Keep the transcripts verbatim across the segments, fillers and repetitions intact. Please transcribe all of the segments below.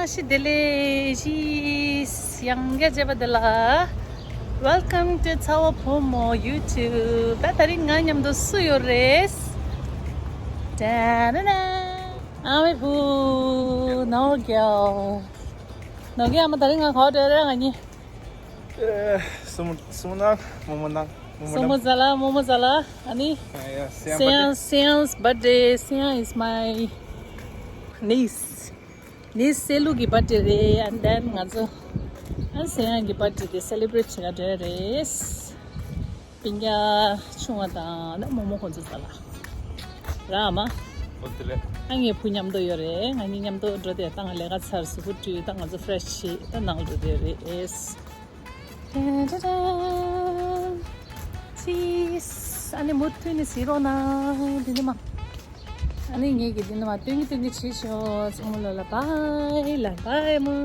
བཀྲ་ཤིས་བདེ་ལེགས། ཡང་བསྐྱར་མཇལ་བ་དེ་ལ། Welcome to ཚ་བོ་བུ་མོ་YouTube། ད་དེ་རིང་ང་མཉམ་དུ་སུ་ཡོད་རེད། ཏ་ན་ན། ཨ་མའི་བུ། ནོར་རྒྱལ། ནོར་རྒྱལ་ཨ་མ། དེ་རིང་ང་ག་པར་འགྲོ་རེད་ང་གཉིས། ཨེ། སྲུ་མོ་སྲུ་མོ་ནང་། རྨོ་མོ་ནང་། རྨོ་མོ་སྲུ་མོ་ནང་། ཛ་ལ། རྨོ་མོ་ཛ་ལ། ཨ་ནི། ཨ་ཡ། སྲས་ཡང་སྲས་ཡང་སྲས་ཡང་སི་བར་ཌེ། སྲས་ཡང་is my niece. ནི་སྲས་ལུག་གི་བར་ཌེ་རེད། And then ང་ཚོ་ཨ་སྲས་ཡང་གི་བར་ཌེ་དེ་སེ་ལེ་བྷི་རེཊ་བྱེད་ག་འགྲོ་ཡ་རེད། སྤུན་ཀྱག་ཆུང་བ་དང་ནི་རྨོ་མོ་ཁོང་ཚོ་ཚོ་ལ་ར་ཨ་མ། ཨོ་དེ་ལས། ཨ་ངའི་བུ་མཉམ་དུ་ཡོད་རེད། ང་གཉིས་མཉམ་དུ་འགྲོ་དེ། ད་ང་ལས་ཀ་ཚར། གཟུགས་པོ་བཀྲུས། ད་ང་ཚོ་ཕི་རེ་ཤི་བྱས་ད་ནང་འགྲོ་དེ་རེད། ཏན་ཏན་ཏན། ཅིས། ཨ་ནི་མུ་མཐུད་ནས་གཟིགས་རོགས་གནང་། འདི་ནི་མ། ཨ་ནི་ངེད་ཀྱིས་འདི་ནི་མ་སྟོན་གྱི་སྟོན་གྱི་བྱེད་ཤོག་ཚང་མ་ལོ་ལ་བའི་ལ་བའི་མོ།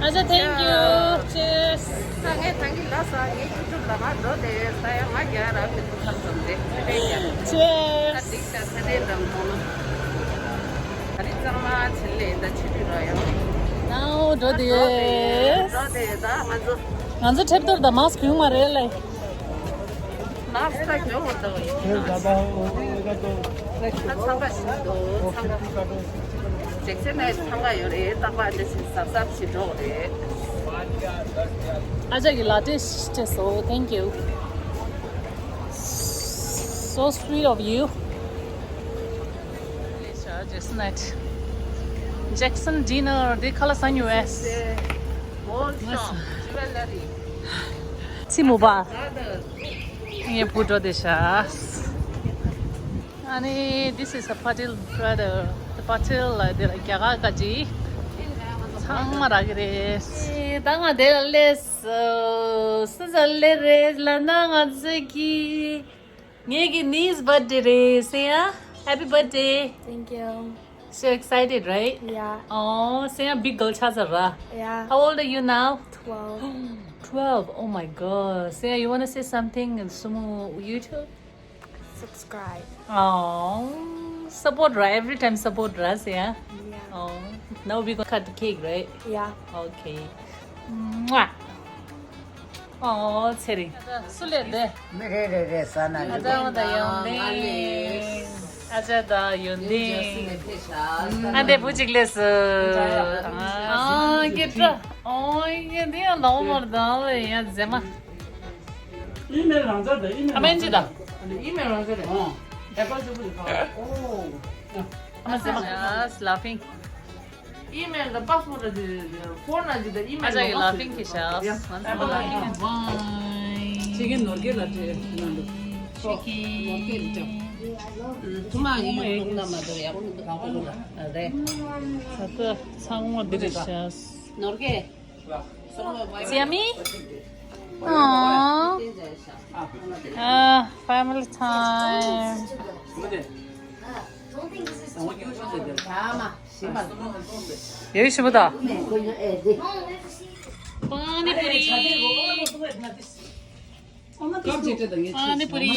ཨ་ཅག thank you. Cheers. ད་ངས་ཐང་གི་ལ་ས་ངའི་ཡུ་ཊུབ་ལ་མ་འགྲོ་དེ་ས་ཡ་ང་རྒྱ་ར་མི་ཐུབ་ཁམ་ཙམ་རེད། ཚེ་རིང་རྒྱ། Cheers. ད་འགྲིག་ད་ཚེ་རིང་རང་ཐོང་ན། ད་རི་གཙང་མ་ཆེན་ལས་ད་ཆི་དུས་ར་ཡང་། ནའོ་འགྲོ་དེ། འགྲོ་དེ་ད་ང་ཚོ། ང་ཚོ་ཁྲེབ་ཐོར་དང་མཱ་སི་ཁུ་ཡོང་མ་རེད་ལེ། ནར་སི་ད་གྱོང་བར་ད་བ་ཡིན་ན། ད་ཚང་ཀ་ཞིག་འདུག་ཚང་ཀ། ཅེག་ཆེན་ནས་ཚང་ཀ་ཡོད་རེད། རྟག་པར་འདྲ་ཞིག་གཟབ་གཟབ་ཞིག་འགྲོ་རེད། ཨ་ཅག་གི་ལ་ཏེ་སྤྲད་སོང་། Thank you. So sweet of you. Jackson night. Jackson dinner. འདི་ཁ་ལག་ཟ་ཉོ་བས། Gold shop, jewelry. ཚི་མོ་པ། ངའི་བུ་འགྲོ་དེ་ཤ། ཨ་ནི། This is a Patil brother. The Patil ལ་དེ་ལ་རྒྱ་གར་ག་ཅི་ཚང་མ་རག་གི་རེད། ད་ང་དེ་ལ་སླེབས་སོང་། སུ་ཚ་སླེབས་རེད་ལབ་ན་ང་ཚོ་གི། ངེད་ཀྱི་niece birthday རེད། སེ་ཡ། Happy birthday. Thank you. So excited, right? Yeah. Oh, སེ་ཡ་big girl ཆགས་ཚར་ར། Yeah. How old are you now? Twelve. Twelve. Oh my God. Seiya, you wanna say something in Sumo YouTube? Subscribe. Oh, support, right? Every time support, right, Seiya? Yeah. Oh, now we gonna cut the cake, right? Yeah. Okay. Mwah. Oh, ཚེ་རིང་། སུ་ལས་འདི། མི་རེ་རེ་རེ་ས་ན། ཨ་ཅག་ད་ཡོང་དེ། ཨ་ཅག་ད་ཡོང་དེ། ཨ་འདི་བུ་གཅིག་ལས་སུ། ཨ་ཀེ་ཏྲ། ཨོ་ཡེ་འདི་ཡང་ལོ་མོར་ད་ལེ་ཡ་ཛེ་མ། ཨི་མེལ་རང་འཇགས་དང་ཨི་མེལ། ཨ་མན་ཇི་དང་། ཨི་མེལ་རང་འཇགས་རེད། ཨོ། ཨེ་པལ་གཅིག་པུ་རེད་ཁ། ཨོ། ཨ་མ་ཟེར་མ། Yes, laughing. ཨི་མེལ་དང་པཱ་སི་ཝར་དང་དེ་ཕོན་ནང་གཅིག་དང་ཨི་མེལ། ཨ་ཅག་གི་ལ་ཕིང་གི་ཤག་ང་ཚོ་ལ་ཕིང་། བའི། ཅིག་གི་ནོར་གེ་ལ་དྲི་ནང་དུ། ཅིག་གི་ནོར་གེ་རེད་ཅག་ཐུ་མ་ཡི་ཡོང་ལུགས་ན་མ་དོ་ཡག་པོ་འདུག་ག་གོ་ལ་རེད། ད་ལྟ་ཚང་མ་འདི་རེད་ཤག་ནོར་གེ། Yummy? Aww. Ah, family time. 여기 있습니다. Pani puri. Pani puri.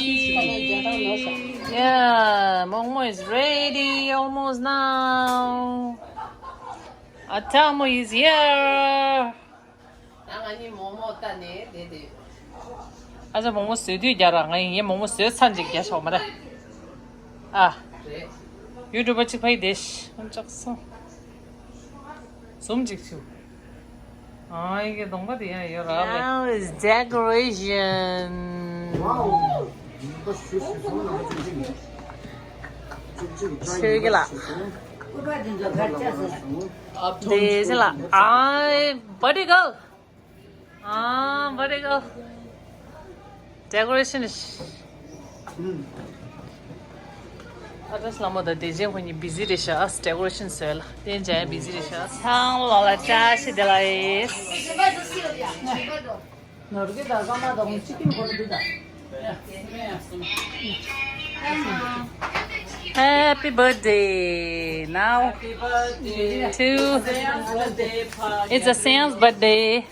Yeah, mokmo is ready almost now. Atamo is here. ད་ང་གཉིས་མོག་མོག་ལྟ་ནས་བསྡད་དེ། ཨ་ཅག་མོག་མོག་བཟོས་དུས་རྒྱ་ར། ང་ཡིན་ངས་མོག་མོག་བཟོས་ཚར་ཅིག་རྒྱ་ཆོག་མ་རེད། ཨ། རེད། ཡུ་ཊུབ་པ་གཅིག་ཕ་གི་དེ་ཤི་ཅག་སོང་། ཟུམ་གཅིག་ཆུ། ཨ་ཡི་གེ་གདོང་པ་དེ་ཡང་ཡོད་ར་ལེ། Now is decoration. ཆོས་ཀྱི་ལ། དེ་ལ། ཨ་བར་ཌེ་གརལ། ཨ་བར་ཌེ་གརལ། ཌེ་ཀོ་རེ་ཤན། ཨ་ཏྲ་སི་ལ་མོ་དང་དེ་ཅན་ཁོ་གཉིས་བི་ཟི་རེད་ཤག་ཌེ་ཀོ་རེ་ཤན་བཟོས་ལ་དེ་ཅན་བི་ཟི་རེད་ཤག་ཚང་ལོ་ལ་བཀྲ་ཤིས་བདེ་ལེགས། ནོར་གྱི་ད་ཀ་མ་དང་ཅི་ཀིན་གོ་རེ་འདུག་ད། Happy birthday. Now, to, it's a Seiya's birthday.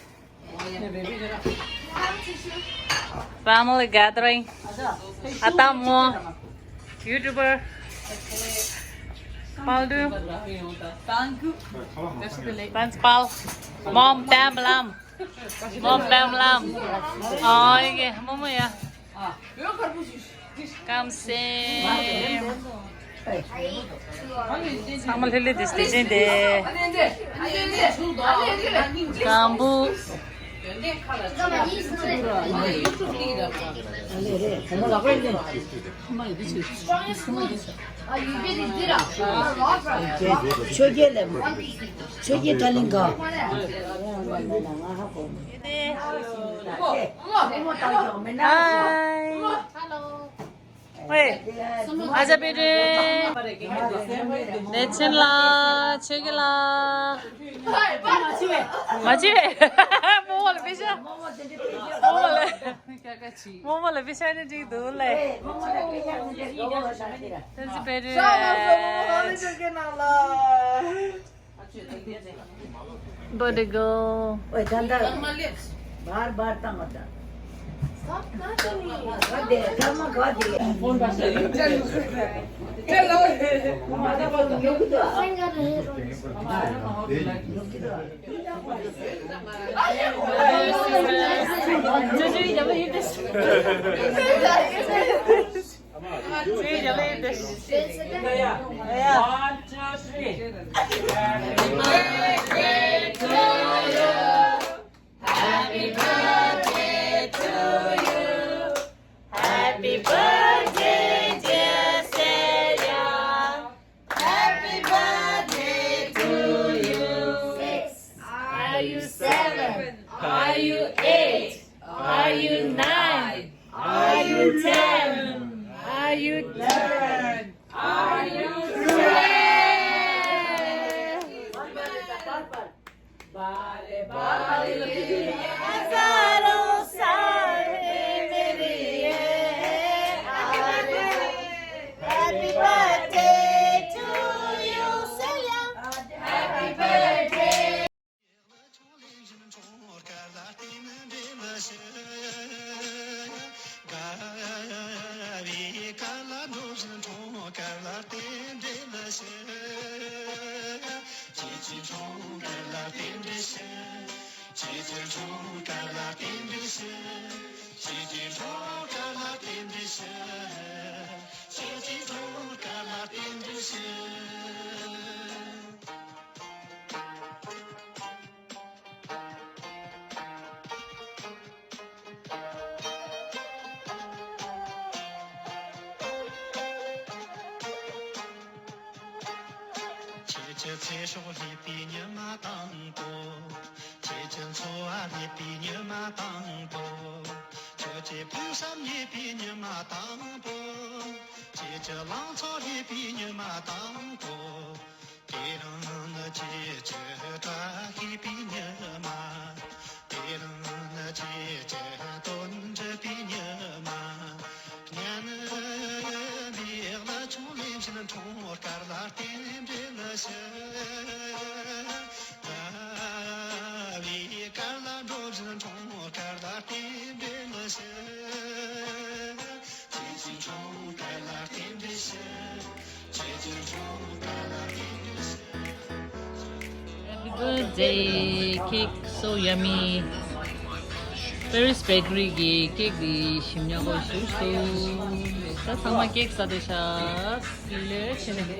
Family gathering. Atamo, YouTuber. དཔལ་དུ། དཔལ། མོམ་པམ་ལམ། མོམ་པམ་ལམ། ཨོ་ཡེ་གེ་མོ་མོ་ཡ། ཀམ་སེ། ཚང་མ་ལྷོད་ལྷོད་དེ་བདེ་ཆེན་དེ། ཀམ་བུ། ཆོས་རྒྱལ་ལས་མ། ཆོས་རྒྱལ་ཐ་ལིང་ག། ཧའི། ཧེ། ཨ་ཅག་པེ་ཏྲེ། ལེ་ཆེན་ལ། ཆེ་གེ་ལ། མ་བྱེད། མོ་མོ་ལ་པེ་ཤ། མོ་མོ་ལ། མོ་མོ་ལ་པེ་ཤ་ནི་འགྲིག་འདུག་ལེ། ཐེན་སི་པེ་ཏྲེ། Birthday girl. ཨོའི་ད་ལྟ་བར་བར་བཏང་བ་ད། ག་དེ་ད་མ་ག་དེ། ཡོད་གི་འདུག་ཨ། ཡོད་གི་འདུག་ཨ། One, two, three. Happy birthday to you. Happy birthday to you. Happy birthday, dear Celia. Happy birthday to you. Six. Are you seven? Are you eight? Are you nine? Are you ten? Are you eleven? Are you twelve? Happy birthday to you, Celia. Happy birthday. ཁྱེད་ཀྱི་ཚེ་སྲོག་སླེབས་པའི་ཉི་མ་དང་པོ། ཁྱེད་ཀྱི་འཚོ་བ་སླེབས་པའི་ཉི་མ་དང་པོ། ཁྱེད་ཀྱི་ཕུགས་བསམ་ཡོད་པའི་ཉི་མ་དང་པོ། ཁྱེད་ཀྱི་ལང་ཚོ་སླེབས་པའི་ཉི་མ་དང་པོ། དེ་རིང་ནི་ཁྱེད་ཀྱི་བཀྲ་ཤིས་པའི་ཉི་མ། དེ་རིང་ནི་ཁྱེད་ཀྱི་དོན་འགྲུབ་པའི་ཉི་མ། སྙན་པའི་ལ་ཆུང་ལེན་བཞིན་འཁྲུངས་སྐར་ལ་རྟེན་འབྲེལ་ཞུ། ཟླ་བའི་སྐར་ལ་འགྲོ་བཞིན་འཁྲུངས་སྐར་ལ་རྟེན་འབྲེལ་ཞུ། ཁྱེད་ཀྱི་འཁྲུངས་སྐར་ལ་རྟེན་འབྲེལ་ཞུ། Happy birthday, cake so yummy. Paris Bakery གི་ཀེག་འདི་ཞིམ་ཉམས་པོ་ཞིག་འདུག་ད་ཚང་མ་ཀེག་ཟ་བསྡད་ཤག་ལེ་ཆེ་ནས།